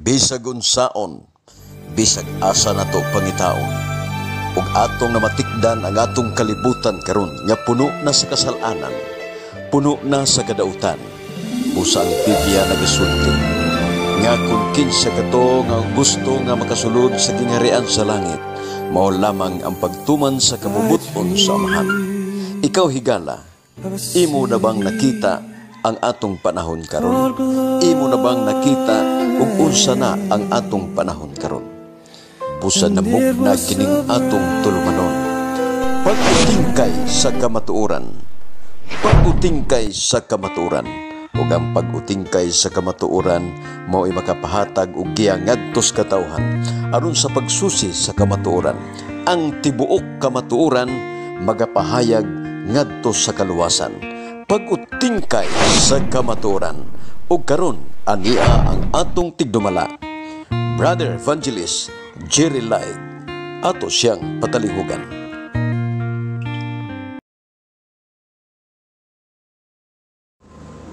Bisag unsaon, bisag asa nato pangitaon, ug atong namatikdan ang atong kalibutan karon nga puno na sa kasalanan, puno na sa kadautan. Busa ang Biblia nagasulti nga kung kinsa kato nga gusto nga makasulod sa gingharian sa langit, mao lamang ang pagtuman sa kabubut-on sa Amahan. Ikaw higala, imo na bang nakita ang atong panahon karon? Imo na bang nakita ug unsa na ang atong panahon karon? Busa namugna kining atong tulumanon. Pag-utingkay sa kamatuoran. Pag-utingkay sa kamatuoran. Ug ang pag-utingkay sa kamatuoran mao'y makapahatag og giya ngadto sa katawhan aron sa pagsusi sa kamatuoran. Ang tibuok kamatuoran magapahayag ngadto sa kaluwasan. Pag-utingkay sa kamatuoran. Ug karon ania ang atong tigdumala, Brother Evangelist Jerry Light, ato siyang patalihugan.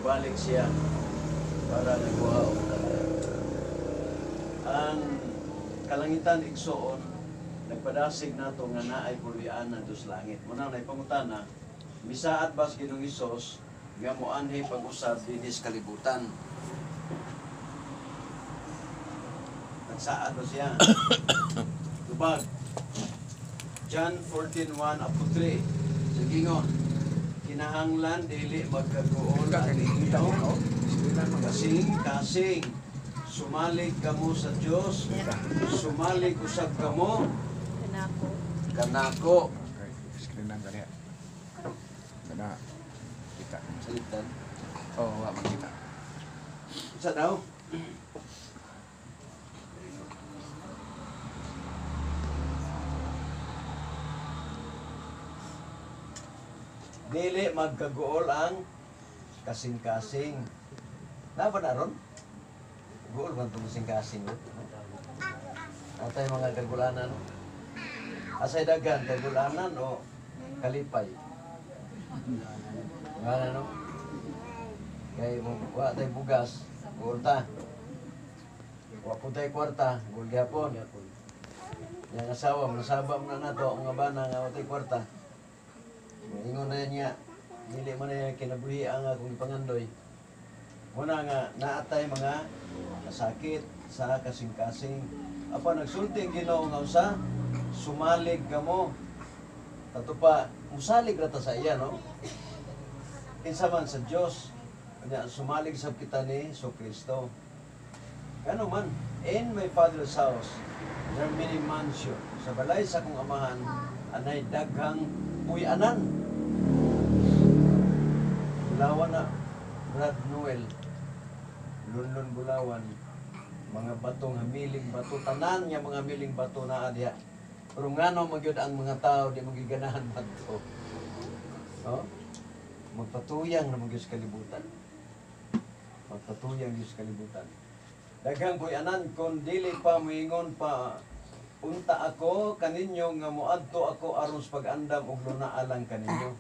Balik siya para nagkuha og ang kalangitan, igsoon, nagpadasig nato nga naay puloy-anan sa langit. Muna na pangutana, misaad ba sa Ginoong Hesus nga moanhi pag-usab dinhi sa kalibutan? Nagsaad ba siya? Tubag. John 14:1 up to 3. Sa gingon, kinahanglan dili magkaguol ang inyong kasing-kasing. Sumalig kamo sa Dios, sumalig usab kamo Kanako. Kanako. Okay, screen lang kaniya. Gana. Kita. Salitan. Oo, oh, wa makita. Isa daw? Dili magkaguol ang kasing-kasing. Napa na ron? Guol man itong kasing-kasing, no? Atay mga kagulanan, no? Asay dagan, kagulanan o kalipay? Nga na, no? Kay mo wa tay bugas, guol ta. Wa po tay kwarta, guol gyapon. Yang asawa, nasaba mo na nato ang mga bana nga wa tay kwarta. Ingon na niya, dili man na kinabuhi ang akong ipangandoy. Muna nga naatay mga kasakit sa kasing-kasing. Apa nagsulti ang Ginoo nga usa, sumalig kamo. Tato pa, musalig ra ta sa iya, no? Kinsa man sa Dios, nya sumalig sab kita ni Kristo. Kano man, in my Father's house, there are many mansion. Sa balay sa akong amahan, anay daghang puy-anan. Bulawan na, Brad Noel, Lunlun Bulawan, mga batong hamiling bato, tanan nga mga hamiling bato naa diha. Pero ngano magyud ang mga tao di magiganahan bato? No? Magpatuyang na magyud sa kalibutan. Magpatuyang gyud sa kalibutan. Daghang puy-anan kon dili pa moingon pa unta ako kaninyo nga moadto ako aron sa pag-andam og lunaalang kaninyo.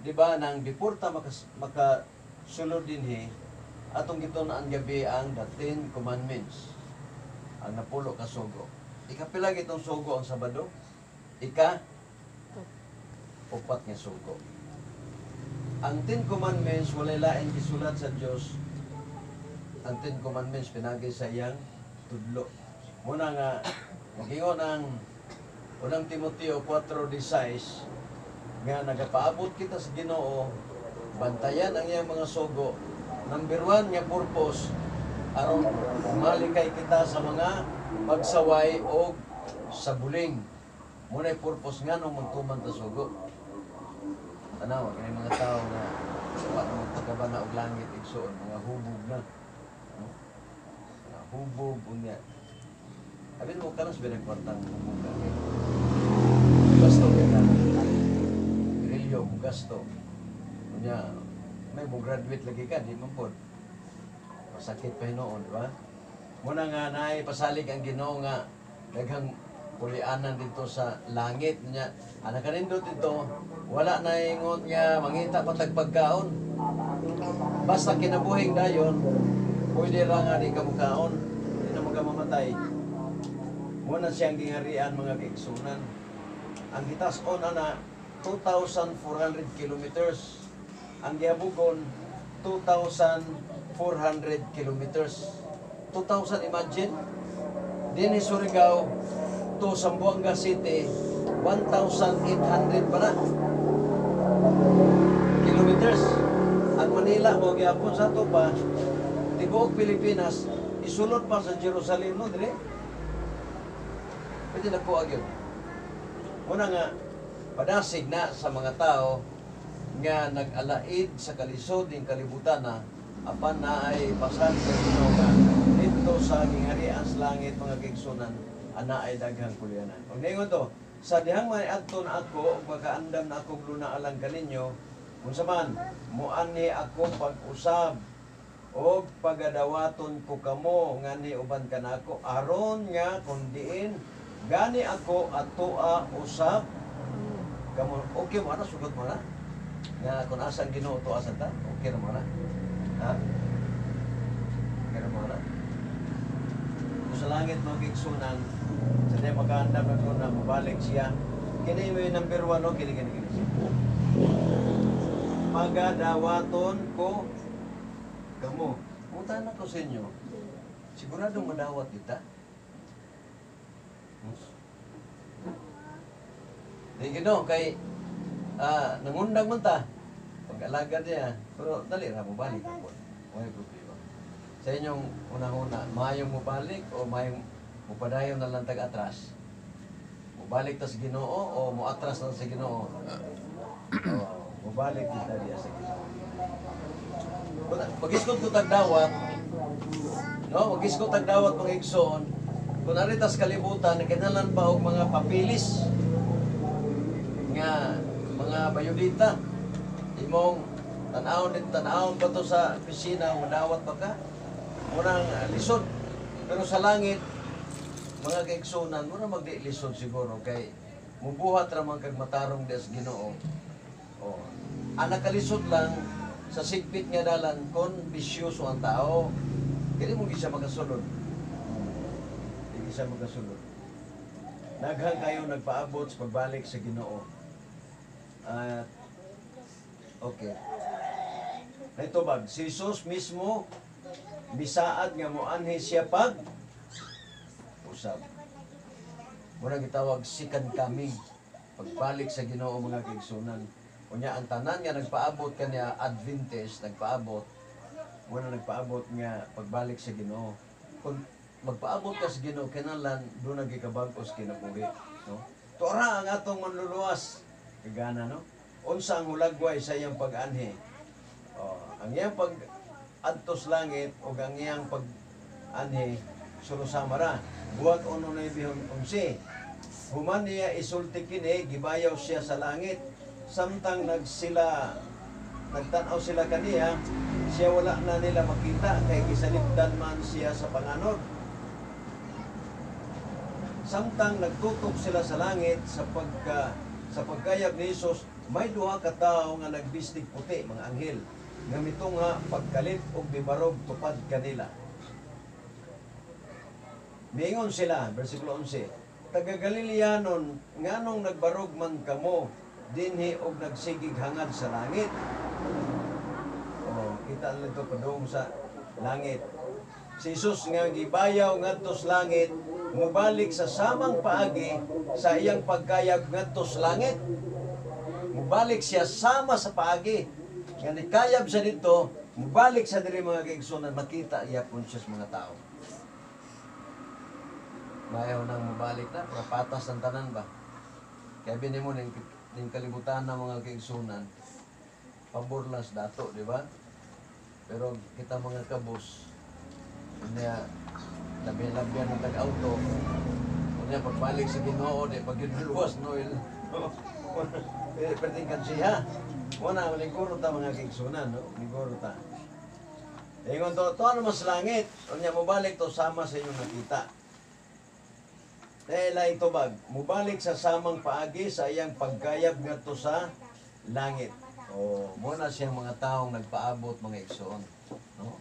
Di ba nang before ta makasulod dinhi, atong gitun-an gabi ang the Ten Commandments. Ang napulo ka sugo. Ikapila gitong sugo ang Sabado? Ika upat nga sugo. Ang Ten Commandments walay lain gisulat sa Dios. Ang Ten Commandments pinagi sa iyang tudlo. Muna nga magingon ang unang Timoteo 4:16 nga nagapaabot kita sa Ginoo, bantayan ang iyang mga sugo. Number 1 nga purpose aron malikay kita sa mga pagsaway o sa buling. Muna'y purpose nga nung magtuman ta sugo. Tanawa kini mga tao nga wa na magpagkabana og langit, igsoon, mga hubog na. No? Mga hubog unya. Abi mo kanos ba nagkwartang hubog ka kay gasto kay ka. Grilyo mo gasto. Unya may mo graduate lagi ka di man pod. Masakit pa hinuon, di ba? Muna nga naay pasalig ang Ginoo nga daghang pulianan dito sa langit niya. Ana kanindot dito, wala na ingon nga mangita pa tag pagkaon. Basta kinabuhing dayon, pwede ra nga di ka mukaon. Di na namatay. Muna siyang giharian, mga kaigsunan. Ang gitas-on ana 2,400 kilometers. Ang gihabugon 2,400 kilometers. 2,000, imagine. Dinhi Surigao to Zamboanga City, 1,800 pa na kilometers. Ang Manila mo gyapon sa ato pa tibuok Pilipinas, isulod pa sa Jerusalem, no, dire. Pwede na ko gyud. Muna nga padasig na sa mga tao nga nag-alaid sa kalisod ning kalibutan na apan na ay pasan sa Ginoo nga didto sa gingharian sa langit, mga kaigsunan, ana ay daghang kulyanan. Ug ningon to, sa dihang may adto na ako ug makaandam na ako luna alang kaninyo, unsa man muanhi ako pag-usab og pagadawaton ko kamo nganhi uban kanako, aron nga kun diin gani ako atoa usab kamo. Okay mo ana? Sugot mo na nga kung asa ang Ginoo, tuwa sa ta? Okay ra mo na, ha? Okay ra mo na? Kung sa langit, mga kaigsunan, sa di makaandam na na mabalik siya, kini may number 1, no? Kini kini kini pagadawaton ko kamo. Punta na ko sa inyo, siguradong madawat kita. Di gino kay nangundang man ta pag-alagad niya, pero dali ra mo balik ako. Wala problema. Sa inyong unang-una, maayong mobalik o maayong mupadayon na lang tag atras? Mobalik ta sa Ginoo o moatras lang sa Ginoo? Oh, mobalik kita diya sa Ginoo. Magisgot ko tag dawat, no? Magisgot tag dawat, mga igsoon. Kung ari tas kalibutan, kinahanglan pa og mga papilis nga mga bayudita. Imong tan-awon din, tan-awon pa to sa opisina, madawat pa ka. Murang lisod. Pero sa langit, mga kaigsunan, mura magdi lisod siguro kay mubuhat ra man kag matarong des Ginoo. Oh. Ang nakalisod lang sa sigpit nga dalan kon bisyoso ang tao. Dili mo gid siya makasulod. Dili siya makasulod. Daghan kayo nagpaabot sa pagbalik sa Ginoo. At okay. Naitubag, si Jesus mismo misaad nga moanhi siya pag usab. Muna gitawag second coming. Pagbalik sa Ginoo, mga kaigsunan. Unya ang tanan nga nagpaabot kanya Adventist, nagpaabot muna nagpaabot nga pagbalik sa Ginoo. Kung magpaabot ka sa Ginoo, kinahanglan doon nagikabag-os kinabuhi, no? Tora ang atong manluluwas. Kagana, no? Unsa ang hulagway sa iyang pag-anhi? Oh, ang iyang pag adtos langit o ang iyang pag-anhi sulosama ra. Buhat 1:11. Human niya isulti kini, gibayaw siya sa langit. Samtang nagtan-aw sila kaniya, siya wala na nila makita kay gisalipdan man siya sa panganod. Samtang nagtutok sila sa langit sa pagkayab ni Jesus, may duha ka tawo nga nagbistig puti, mga anghel, nga mitungha pagkalit og mibarog tupad kanila. Miingon sila, versikulo 11, "Taga Galileanon, nganong nagbarog man kamo dinhi og nagsigig hangad sa langit?" Oh, kita nila ito padung sa langit. Si Jesus nga gibayaw ngadto sa langit, mubalik sa samang paagi sa iyang pagkayab ngadto sa langit. Mubalik siya sama sa paagi. Nga nikayab siya dito, mubalik sa diri, mga kaigsunan, makita yapon siya sa mga tao. Mayaw nang mubalik na, para patas ng tanan ba? Kaya bini mo ning kalibutan ng mga kaigsunan, pabor lang sa dato, di ba? Pero kita mga kabus, unya labi-labian ng tag-auto, unya pagbalik sa Ginoo, di pag luwas Noel. Pwede kan siya. Muna, maniguro ta, mga kaigsunan, no? Maniguro ta. Ingon to, to ano mas langit, unya mubalik to sama sa inyong nakita. Dahil ay tubag, mubalik sa samang paagi sa iyang pagkayab ngadto sa langit. O, muna siyang mga taong nagpaabot, mga igsoon. No?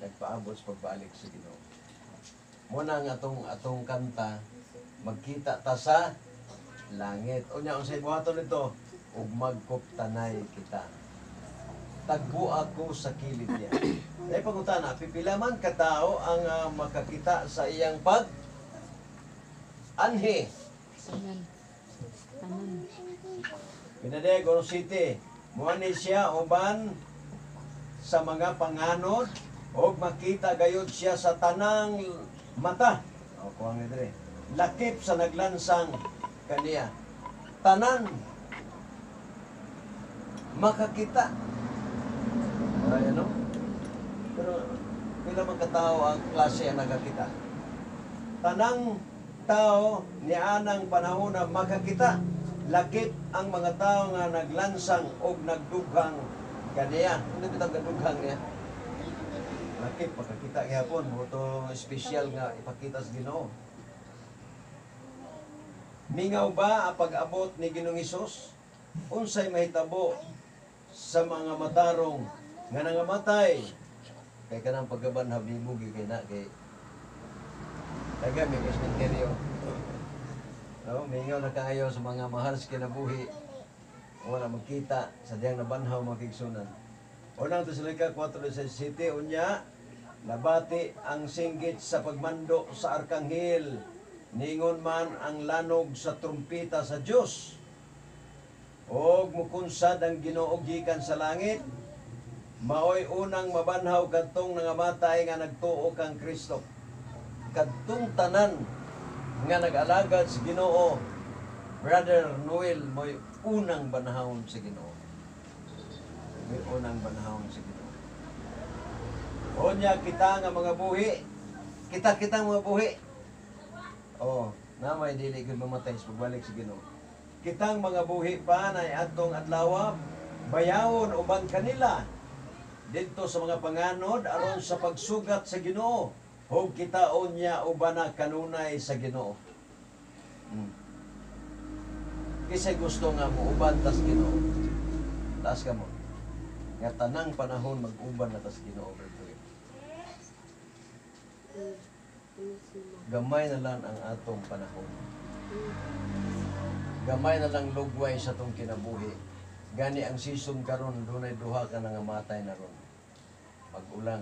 Nagpaabot sa pagbalik sa Ginoo. Muna ang atong kanta, "Magkita ta sa langit." Unya, unsay buhaton nito? Ug magkuptanay kita. Tagbo ako sa kilid niya. Dahil pangutana, pipila man katao ang makakita sa iyang pag anhi? Tanan. Tanan. Pinadeg, Oro City, muani siya uban sa mga panganod og makita gayud siya sa tanang mata. O, kuha nga dire. Lakip sa naglansang kaniya. Tanan makakita. Ay, ano? Pero pila man katao ang klase ang nakakita? Tanang tao nianang panahon na makakita, lakip ang mga tao nga naglansang og nagdughang kaniya. Ano bitang nadughang niya? Lakip makakita gyapon mo to, espesyal nga ipakita sa Ginoo. Mingaw ba ang pag-abot ni Ginoong Hesus? Unsay mahitabo sa mga matarong nga nangamatay? Kay kanang pagkabanhaw nimo kay na kay daga may sementeryo. No, mingaw na kaayo sa mga mahal sa kinabuhi. Wala magkita sa diyang nabanhaw, mga kaigsuonan. Unang Tesalonica 4 City, unya, nabati ang singgit sa pagmando sa arkanghel. Ningon man ang lanog sa trumpita sa Dios. Og mukunsad ang Ginoo gikan sa langit. Maoy unang mabanhaw kadtong nangamatay nga nagtuo kang Kristo. Kadtong tanan nga nag-alagad sa Ginoo, Brother Noel, mo'y unang banhawon sa Ginoo. Mo'y unang banhawon sa Ginoo. Unya kita nga mga buhi, kita kita mga buhi. Oh, na may dili gud mamatay sa pagbalik sa Ginoo. Kitang mga buhi pa na atong adlaw, bayawon uban kanila didto sa mga panganod aron sa pagsugat sa Ginoo. Ug kitaon niya uban na kanunay sa Ginoo. Kisay gusto nga muuban tas Ginoo? Taas ka mo. Nga tanang panahon mag-uban na tas Ginoo, brother. Gamay na lang ang atong panahon. Gamay na lang lugway sa atong kinabuhi. Gani ang season karon, dunay duha ka nangamatay na ron. Mag-ulang.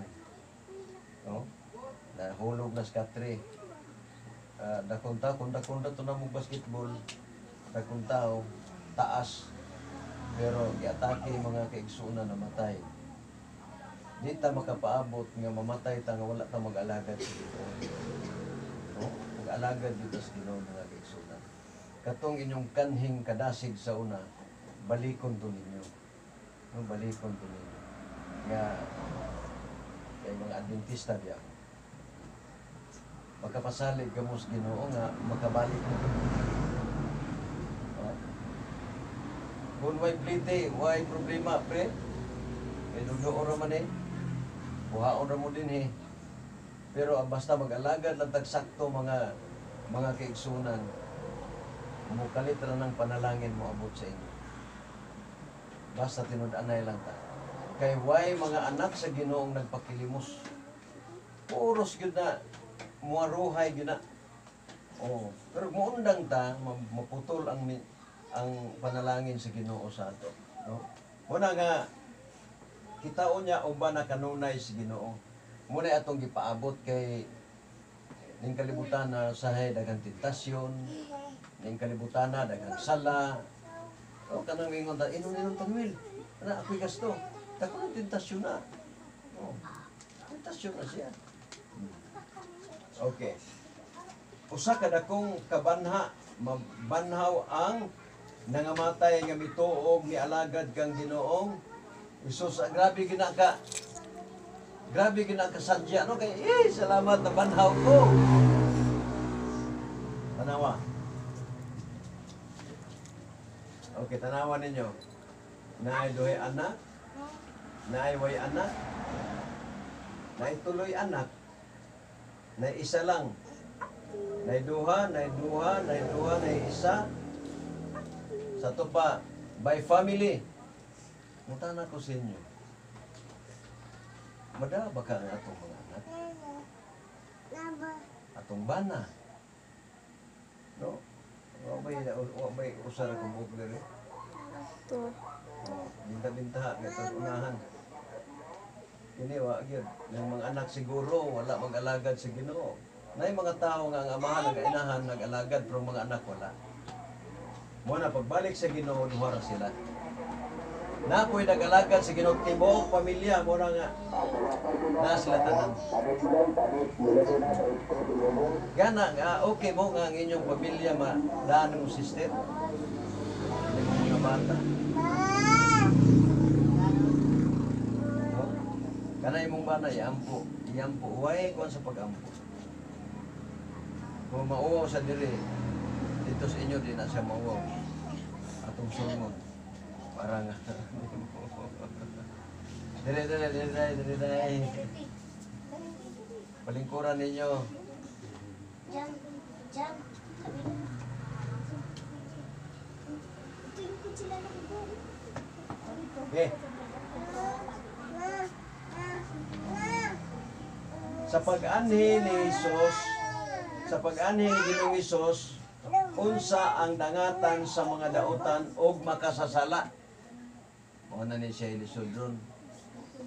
No? Nahulog na sa katre. Dakong tao, kung dakong to na mo basketball, dakong tao, taas. Pero giatake mga kaigsuonan, namatay. Di ta makapaabot nga mamatay ta nga wala ta mag-alagad sa Ginoo. No? Mag-alagad dito sa Ginoo, mga kaigsuonan. Katong inyong kanhing kadasig sa una, balikon to ninyo. No, balikon to ninyo. Nga kay mga Adventista biya. Makapasalig kamo sa Ginoo nga makabalik mo. Oh. Kung way plite, way problema, pre. Kay duduo ra man eh. Buhaon ra mo din eh. Pero ang basta mag-alagad lang tag sakto, mga kaigsuonan, mukalit ra ng panalangin mo abot sa inyo. Basta tinud-anay lang ta. Kay way mga anak sa Ginoong nagpakilimos. Puros gyud na muaruhay gyud na. Oh, pero muundang ta, maputol ang panalangin sa Ginoo sa ato, no? Muna nga kitaon niya uban na kanunay sa Ginoo. Muna atong gipaabot kay ning kalibutan na sahay daghang tentasyon, ning kalibutan na daghang sala. O kanang mingon ta, inon inon tanwil. Ana ako'y gasto. Dako ng tentasyon na. Oh, tentasyon na siya. Okay. Usa ka dakong kabanha, mabanhaw ang nangamatay nga mituog ni alagad kang Ginoong Hesus. Ah, grabe gina ka sadya, no, kay eh salamat, nabanhaw ko. Tanawa. Okay, tanawa ninyo. Naay duhay anak, naay way anak, naay tuloy anak, naay isa lang, naay duha, naay duha, naay duha, naay isa. Sa to pa, by family. Mutana ko sa inyo. Madaba ka ang atong mga anak. Atong bana. No? Wa may usa ra kang buhok diri. To. Oh, binta-binta kay unahan. Kini wa gyud ng mga anak siguro wala mag-alagad sa Ginoo. Nay mga tao nga ang amahan ug inahan nag-alagad pero mga anak wala. Mo na pagbalik sa Ginoo, duha ra sila. Na po'y nag-alagad sa Ginoo tibuok pamilya mo na nga na sila tanan. Gana nga okay mo nga ang inyong pamilya ma daan mo, sister. Hindi mo mga bata. No? Kana imong bana iampo, iampo way kuan sa pagampo. Kung mauwaw sa diri dito sa inyo, di na siya mauwaw. Atong sulngon. Para nga. Dire, dire, dire, dire, dire. Palingkuran ninyo. Diyan. Diyan. Sabi na. Ito yung sila ng. Okay. Sa pag-anhi ni Jesus, sa pag-anhi ni Ginoong Hesus, unsa ang dangatan sa mga dautan og makasasala? Mao na ni siya ilisod ron.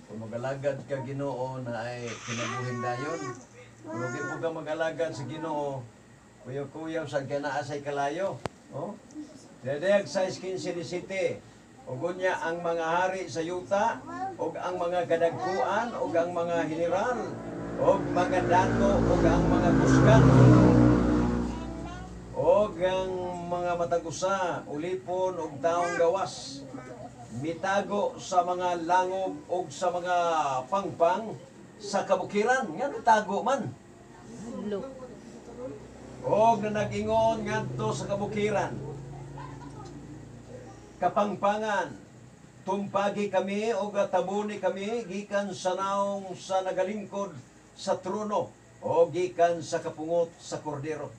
Kung magalagad ka Ginoo na ay kinabuhing dayon. Kung di po ka magalagad sa Ginoo, kuyaw-kuyaw sa kanaa say kalayo. Oh? Dadayag 6:15 ni City. Ug unya ang mga hari sa yuta, ug ang mga kadagkuan, ug ang mga general, ug mga dato, ug ang mga kusgan, ug ang mga matagusa, ulipon ug taong gawas, mitago sa mga langob ug sa mga pangpang sa kabukiran. Nga mitago man. Look. Og na nag-ingon ngadto sa kabukiran, kapangpangan, tumpagi kami og tabuni kami gikan sa naong sa nagalingkod sa trono o gikan sa kapungot sa kordero.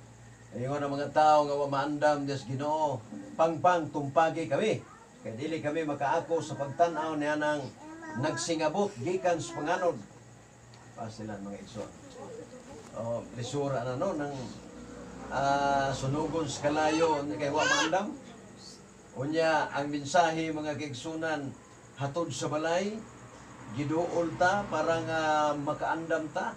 Ingon ang mga tao nga wa maandam des Ginoo, pangpang, tumpagi kami. Kay dili kami makaako sa pagtan-aw niya nang nagsingabot gikan sa panganod. Pasilan, mga igsoon. Oh, lisura na no nang sunugon sa kalayo kay wa maandam. Unya ang mensahe, mga kaigsunan, hatod sa balay, giduol ta para nga makaandam ta.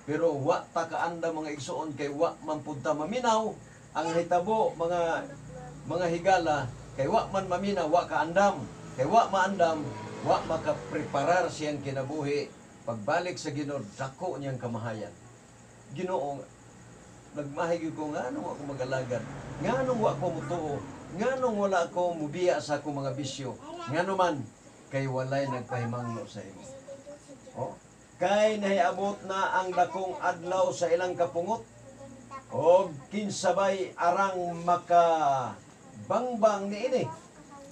Pero wa ta kaandam, mga igsuon, kay wa man pud ta maminaw ang hitabo, mga higala, kay wa man maminaw, wa kaandam. Kay wa maandam, wa makapreparar siyang kinabuhi. Pagbalik sa Ginoo, dako niyang kamahayan. Ginoo, nagmahay gyud ko, nganong ako mag-alagad? Nganong wa ko mutuo? Nganong wala ako mubiya sa akong mga bisyo? Ngano man kay walay nagpahimangno sa imo. Oh, kay nahiabot na ang dakong adlaw sa ilang kapungot og kinsabay arang maka bangbang niini.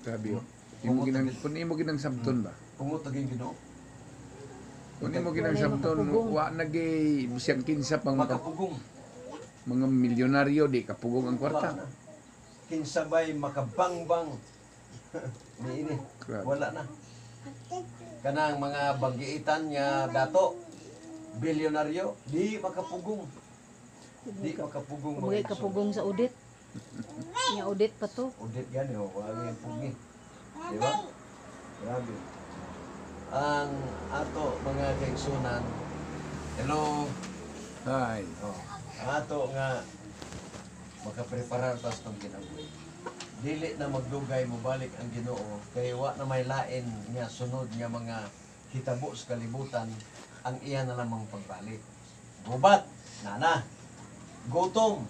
Grabe oh. Imo ginang kun imo ginang sabton ba? Pungot na gyud Ginoo. Kun imo ginang Walay sabton, makapugong. Wa na gay bisang kinsa pang Makapugong. Mga milyonaryo di kapugong ang Wala kwarta. na. Kinsabay makabangbang niini. Grabe. Wala na. Kanang mga banggiitan nga dato, bilyonaryo, di makapugong. Di makapugong, mga Kumagay igsoon. kapugong sa audit. Nga audit pa to. Audit gani oh, wala yung pugi. Di ba? Grabe. Ang ato, mga kaigsunan, hello. Hi. Oh, ang ato nga makapreparar ta sa atong kinabuhi. Dili na magdugay mobalik ang Ginoo kay wa na may lain nga sunod nga mga hitabo sa kalibutan ang iya na lamang pagbalik. Gubat, nana. Gutom,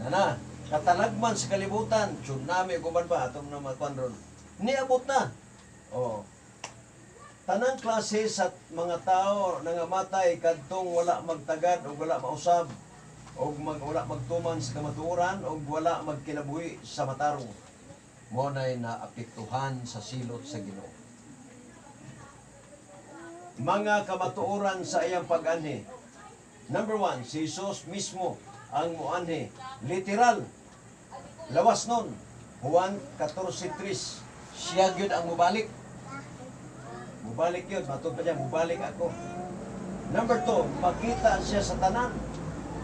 nana. Katalagman sa kalibutan, tsunami ug uban pa atong na makuan ron. Niabot na. Oh. Tanang klase sa mga tao nangamatay kadtong wala magtagad o wala mausab o wala magtuman sa kamatuoran o wala magkinabuhi sa matarong. Mo na'y naapektuhan sa silot sa Ginoo. Mga kamatuoran sa iyang pag-anhi. Number 1, si Jesus mismo ang muanhi. Literal. Lawas nun. Juan 14:3. Siya gyud ang mubalik. Mubalik yun. Matod pa niya, mubalik ako. Number 2, makita siya sa tanan.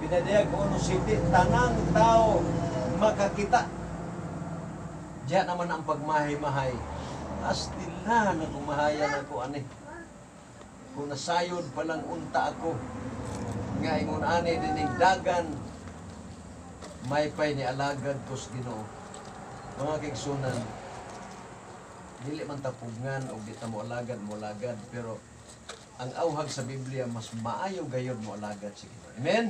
Pinadayag 1:7, tanang tao makakita. Diya naman ang pagmahay-mahay. Astila na kumahayan ako ani. Kung nasayod pa lang unta ako, nga ingon ani dining dagan, maypay ni alagad ko sa Ginoo. Mga kaigsunan, dili man tapugngan og di ta mo alagad mo alagad, pero ang auhag sa Biblia, mas maayo gayod mo alagad sa Ginoo. Amen?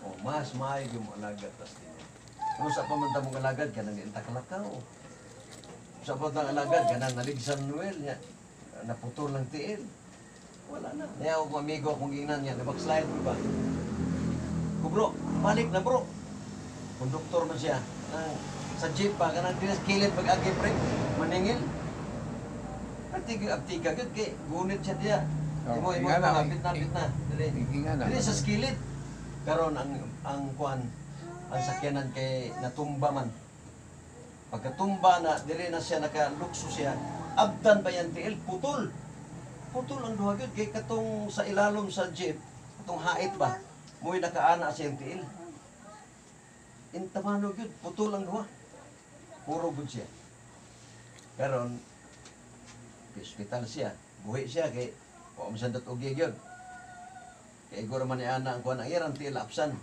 O mas maayo gyud mo alagad ta sa Ginoo. Kung sa pa man ta mong alagad kanang di ta kalakaw. Sa pa ta alagad kanang naligsan Noel nya naputol lang tiil. Wala na. Niya ako amigo akong giingnan niya, na-backslide ko ba? Ko bro, balik na bro. Konduktor man siya. Nang, sa jeep pa, kanang dinas kilid pag-agi pre, maningil. Artiga, aptika, gyud kay gunit siya diya. Oh, Imo, imo, ingana, imo, hapit na, hapit na. Dili. Ingana. Dili sa skillet. Karon ang kuan, ang sakyanan kay natumba man. Pagkatumba na, dili na siya nakalukso siya. Abdan ba yan tiil? Putol. Putol ang duha gyud kay katong sa ilalom sa jeep, katong hait ba? Mo'y nakaana sa iyang tiil. Intamano gyud, putol ang duha. Puro gud siya. Karon ospital siya. Buhi siya kay wa man sandot og gyud. Kay igor man ni ana ang kuan ang iyang tiil absan.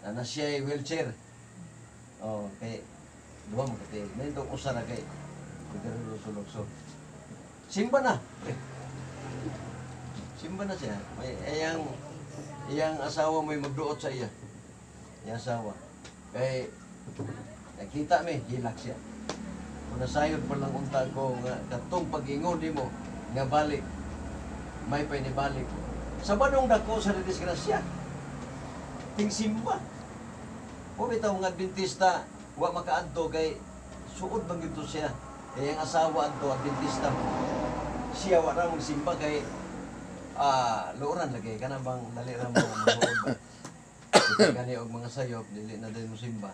Na na siya ay wheelchair. Oh, kay duha mo katiil. Nindong usa na kay pwede sulog-sulog. Simba na. Pre. Simba na siya. May iyang iyang asawa mo'y magduot sa iya. Iyang asawa. Kay nakita mi hilak siya. Kung nasayod pa lang unta ko nga katong pag-ingon nimo nga balik may pay ni balik. Sa banong dako sa disgrasya. Ting simba. O bitaw nga Adventista wa makaadto kay suod man gyud to siya. Kay ang asawa adto Adventista. Siya wa ra magsimba kay luoran lagi kana bang dali ra mo magsuod ba. Kita gani og mga sayop dili na dayon mo simba.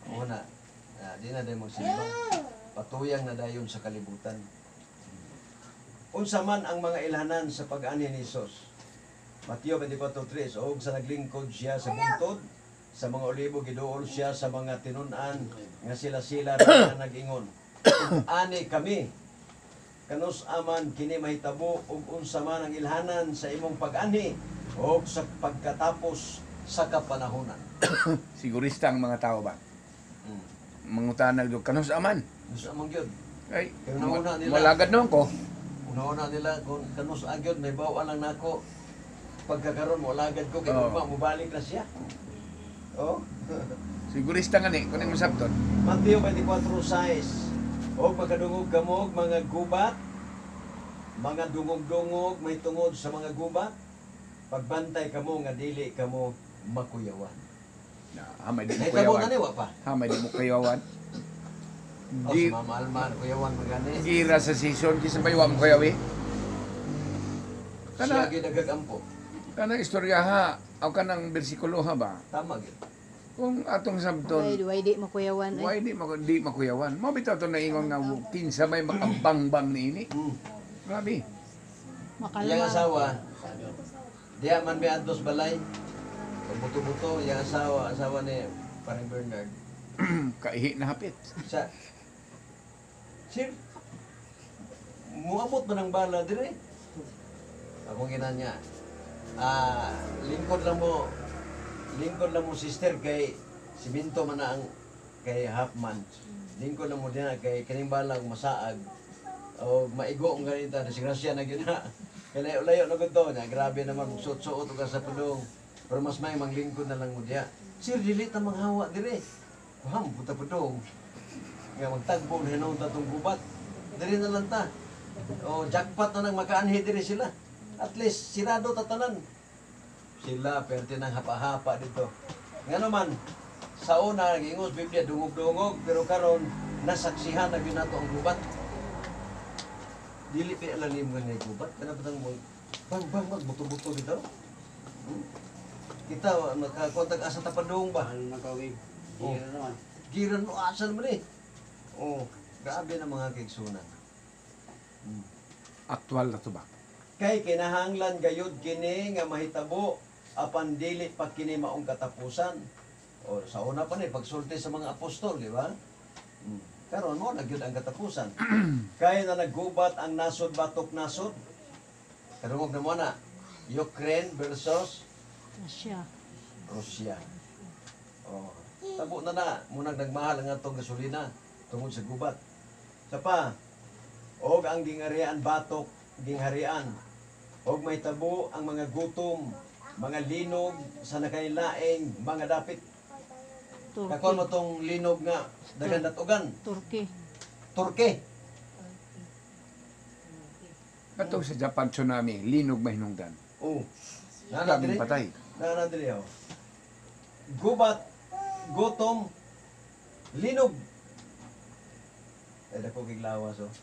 Una, di na dayon magsimba. Patuyang na dayon sa kalibutan. Unsa man ang mga ilhanan sa pag-ani ni Hesus? Mateo 24:3, og sa naglingkod siya sa bungtod sa mga olibo, giduol siya sa mga tinun-an nga sila-sila ra nga nag-ingon, "Ani kami, kanus aman kini mahitabo ug unsa man ang ilhanan sa imong pag-anhi og sa pagkatapos sa kapanahonan?" Sigurista ang mga tao ba? Mangutana gyud kanus aman. Unsa man gyud? Ay, Kaya nauna nila. malagad naman ko. Una-una nila kung kanus agyod may bawa lang nako pagkakaroon mo alagad ko kay Oo. ugma mobalik na siya. Oh. Sigurista nga ni, kung imo sabton. Mateo 24:6. O pagkadungog kamo og mga gubat, mga dungog-dungog may tungod sa mga gubat, pagbantay kamo nga dili kamo makuyawan. Na, hamay di mo Nahitabo kuyawan. na ni wa pa. Hamay di mo kuyawan. O Di si Mama Alma kuyawan magani. gira sa season kisa pa mo kuyawi. Siya Kana gyud nagagampo. Kanang istorya ha, o kanang bersikulo ha ba? Tama gyud. Kung atong sabton, Why, why di makuyawan ay? Why di makuyawan? Mao bitaw to naingon nga kinsa may makabangbang niini. Grabe. Makalma. Iyang asawa, diya man may adtos balay. Buto-buto, iyang asawa, asawa ni parang Bernard. Kaihi na hapit. Sa, sir, muabot man ang bala dire. Akong ina niya, lingkod lang mo sister kay siminto man na ang kay half man. Lingkod lang mo diyan kay kining bala ang masaag o maigo ang ganita, disgrasya na gyud na. Kay layo-layo na gud to niya, grabe naman magsuot-suot og sa padong. Pero mas may manglingkod na lang mo diya. Sir, dili ta manghawa dire. Kuham puta padong. Nga magtagbo na hinuon ta tong gubat. Diri na lang ta. O jackpot na nang makaanhi diri sila. At least sirado ta tanan. Sila perte nang hapa-hapa dito. Nga naman sa una nag-ingos Biblia dungog-dungog pero karon nasaksihan na gyud nato ang gubat. Dili pa alam nimo nga gubat kana batang mo bang bang bang buto-buto bitaw. Kita makakontak asa ta padung ba? Ano na kawig? Oh. Gira naman. Giran mo asal mo ni. Oh, grabe na mga kaigsunan. Aktual na to ba? Kay kinahanglan gayud kini nga mahitabo Apan dili pa kini maong katapusan. O sa una pa ni pagsulti sa mga apostol, di ba? Karon mo na gyud ang katapusan. Kay na naggubat ang nasod batok nasod. Kadungog na mo na. Ukraine versus Russia. Russia. Oh, tabo na na munang nagmahal ang atong gasolina tungod sa gubat. Sa pa, og ang gingharian batok gingharian. Og may tabo ang mga gutom, mga linog sa nakailaing mga dapit. Kakon Turkey. mo tong linog nga daghan datugan. Turkey. Turkey. Katong sa Japan tsunami, linog mahinungdan. Oh. Nana Daming diri. patay. Nana diri oh. Gubat, gutom, linog. Eh, dako kay lawas oh.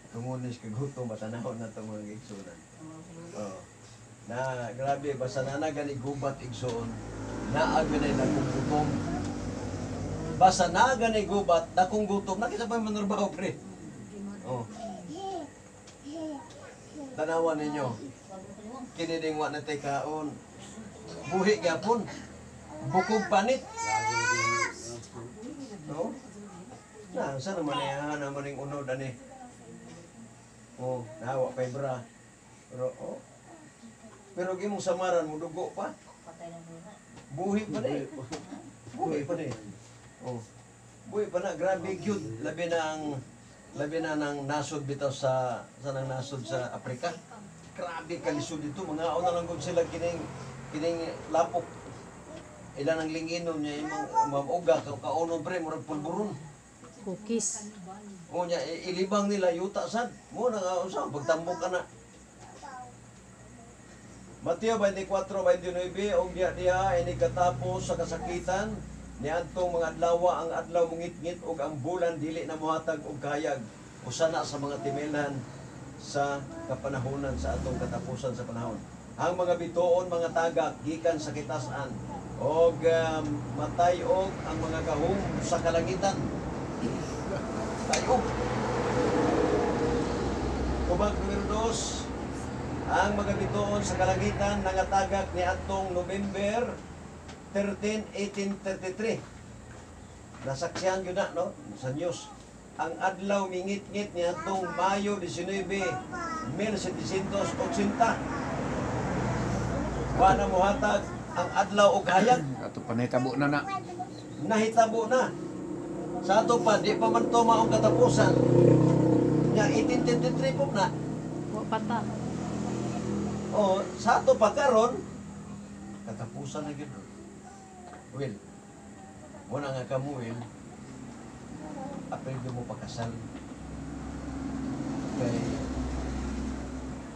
Tumunis kay gutom batanahon na itong mga igsunan. Oh. Na grabe basta na gani gubat igsuon. Naa gyud dakong gutom. Basta na gani gubat dakong gutom nakita pa manarbaho pre. Oh. Tanawan ninyo. Kini ding wa na tay kaon. Buhi gyapon. Bukog panit. No? Na, sa naman niya, naman yung unod, ani. Oh, nawa kay bra. Pero, oh. Pero gimong samaran mo, dugo pa. Buhi pa ni. Buhi pa ni. Oh. Buhi pa na, grabe gyud. Labi na ng nasod bitaw sa nang nasod sa Afrika. Grabe kalisod dito. Mga na lang gud sila kining kining lapok. Ilan ang linginon niya imong mamuga ka kaonon pre murag pulburon. Cookies. O niya ilibang nila yuta sad. Mo na nga unsa pagtambok ka na. Mateo 24:29 og diha diha ini katapos sa kasakitan niadtong mga adlaw ang adlaw mungitngit og ang bulan dili na mohatag og kahayag usa na sa mga timelan sa kapanahonan sa atong katapusan sa panahon. Ang mga bituon mga tagak gikan sa kitasan og matay-og ang mga gahom sa kalangitan. Tayo. Tubag numero 2, ang mga bituon sa kalangitan nangatagak ni atong November 13, 1833. Nasaksihan yun na, no? Sa news. Ang adlaw mingit-ngit ni atong Mayo 19, 1780. Wa na mohatag ang adlaw og hayag. Ato panahitabo na na. Nahitabo na. Sa ato pa, di pa man to maong katapusan. Nya 1833 po na. Wa pa ta. O, sa ato pa karon katapusan na gyud. Will, muna nga kamo, Will, apeldo mo pakasal. Kay,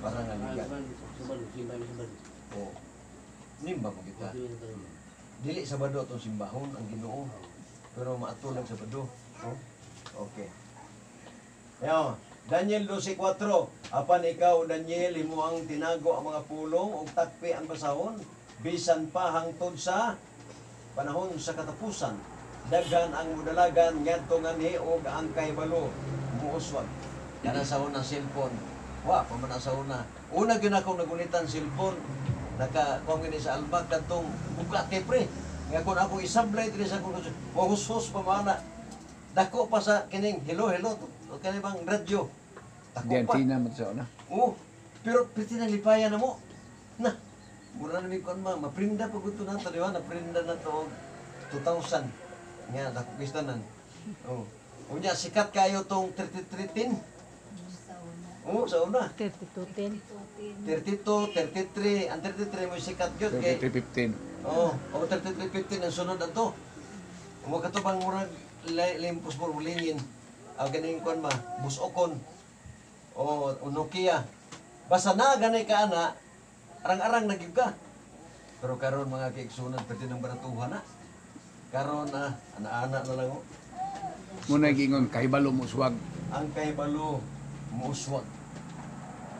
para nga ligat. O, nimba mo kita. Dili Sabado atong simbahon ang Ginoo. Pero maatulag Sabado. Oh? Okay. Yo, Daniel 12:4. Apan ikaw Daniel imo ang tinago ang mga pulong ug takpi ang basahon bisan pa hangtod sa panahon sa katapusan. Daghan ang mudalagan ngadto nganhi ug ang kahibalo muuswag. Kana sa una cellphone. Wa pa man sa una. Una gyud akong nagulitan cellphone. Naka kuan gini sa albak kadtong bugati pre. Nga kun ako isablay diri sa akong wahusos pa man na. Dako pa sa kining hello hello kani bang radyo. Dako pa. Diantina mo sa una. Oo. Pero pwede na lipayan na mo. Na. Mura na may kuan ma, maprinda pa gud to nato, di ba? Naprinda na to og 2000. Nga dako kistanan. Oh. Unya sikat kayo tong 3310. Oo, sa una. 3210. 32, 33, ang 33 mo sikat gyud kay 3315. Oo, oh, 3315 ang sunod ato. Mo kato bang murag limpos mo lingin. Ang ganing kuan ma, busokon. O o Nokia. Basta na ganay ka ana, arang-arang na gyud ka. Pero karon mga kiigsunan pwede nang baratuhan na. Karon na ana-ana na lang oh. Muna gingon kahibalo mo uswag. Ang kahibalo muuswag.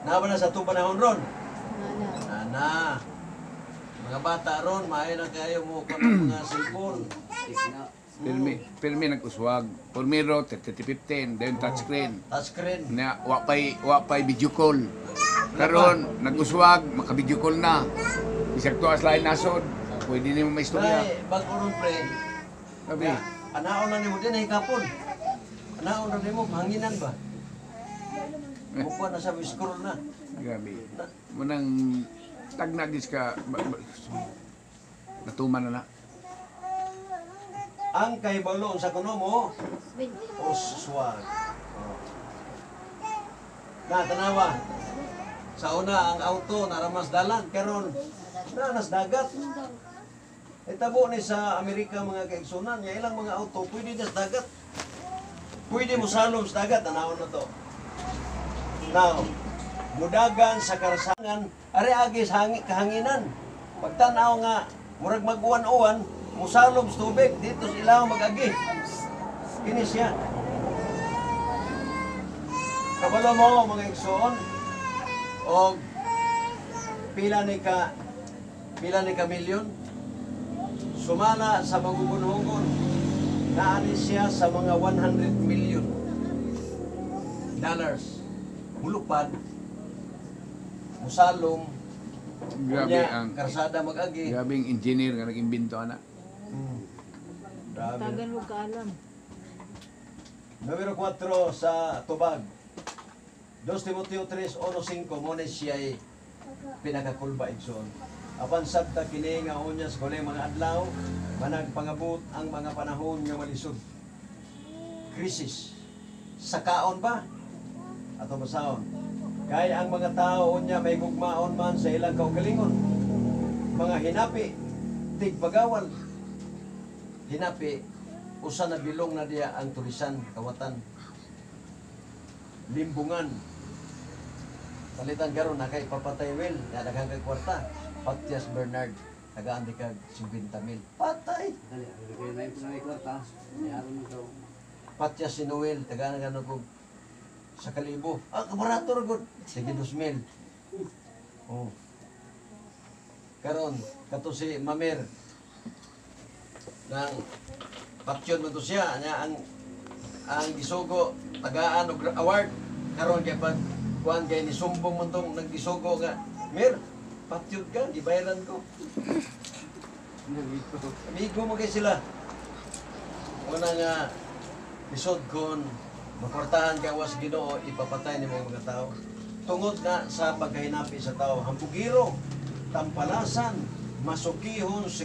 Naa ba na sa atong panahon ron? Nana. Ana. Mga bata ron, maayo na kayo mo kuan ang mga cellphone. Pirmi, pirmi nag-uswag. Primero 3315, then touchscreen. Touchscreen. Na wa pay video call. Karon nag-uswag, maka video call na. Bisag tuas lain nasod, pwede nimo maistorya. Nay, bago ron pre. Sabi, Nga, anaon na nimo din ay kapon. Anaon na nimo hanginan ba? Mukuha na sa scroll na. Grabe. Munang tagnagis ka natuman na na. Ang kahibalo sa kuno mo oswag. Oh. Na tanawa. Sa una ang auto naramas dalan karon na nas dagat. Itabo ni sa Amerika, mga kaigsunan, nga ilang mga auto pwede na sa dagat. Pwede mo salom sa dagat, tanawon na to. Now, mudagan sa karsangan, ari agi sa kahanginan. Pagtanaw nga, murag maguwan-uwan, musalom sa tubig, dito sa ilaw mag-agi. Kini siya. Kabalo mo, mga igsoon, og pila ni ka milyon, sumala sa magugunhugon, naani siya sa mga $100 million. Mulupad, musalom, Grabe unya, ang karsada mag-agi. grabe ang engineer nga nag-imbento ana. Grabe. Tagan mo kaalam. Numero 4 sa tubag. 2 Timoteo 3:1-5 mo ni siya ay pinakakulba, igsoon. Apan sabta kini nga unya sa huling mga adlaw managpangabot ang mga panahon nga malisod. Krisis. Sa kaon ba? Ato basahon. Kay ang mga tao unya may gugmaon man sa ilang kaugalingon. Mga hinapi, tigpagawal. Hinapi, usa na bilong na diya ang tulisan, kawatan. Limbungan. Palitan karon na kay papatay will, na daghang kag kwarta. Patias Bernard, tagaan di kag 50 mil. Patay! Patias si Noel, tagaan ka kog sa kalibo. Ah, kabarato ra gud. Sige, 2 mil. Oh. Karon, kato si Mamer nang patyon man to siya niya ang gisugo tagaan og award karon kay pag kuan kay ni sumbong man tong naggisugo nga, "Mir, patyon ka, gibayaran ko." Amigo mo kay sila. Una nga lisod kon makwartahan ka was Ginoo, ipapatay nimo ang mga tao tungod na sa pagkahinapi sa tao, hambugiro, tampalasan, masukihon sa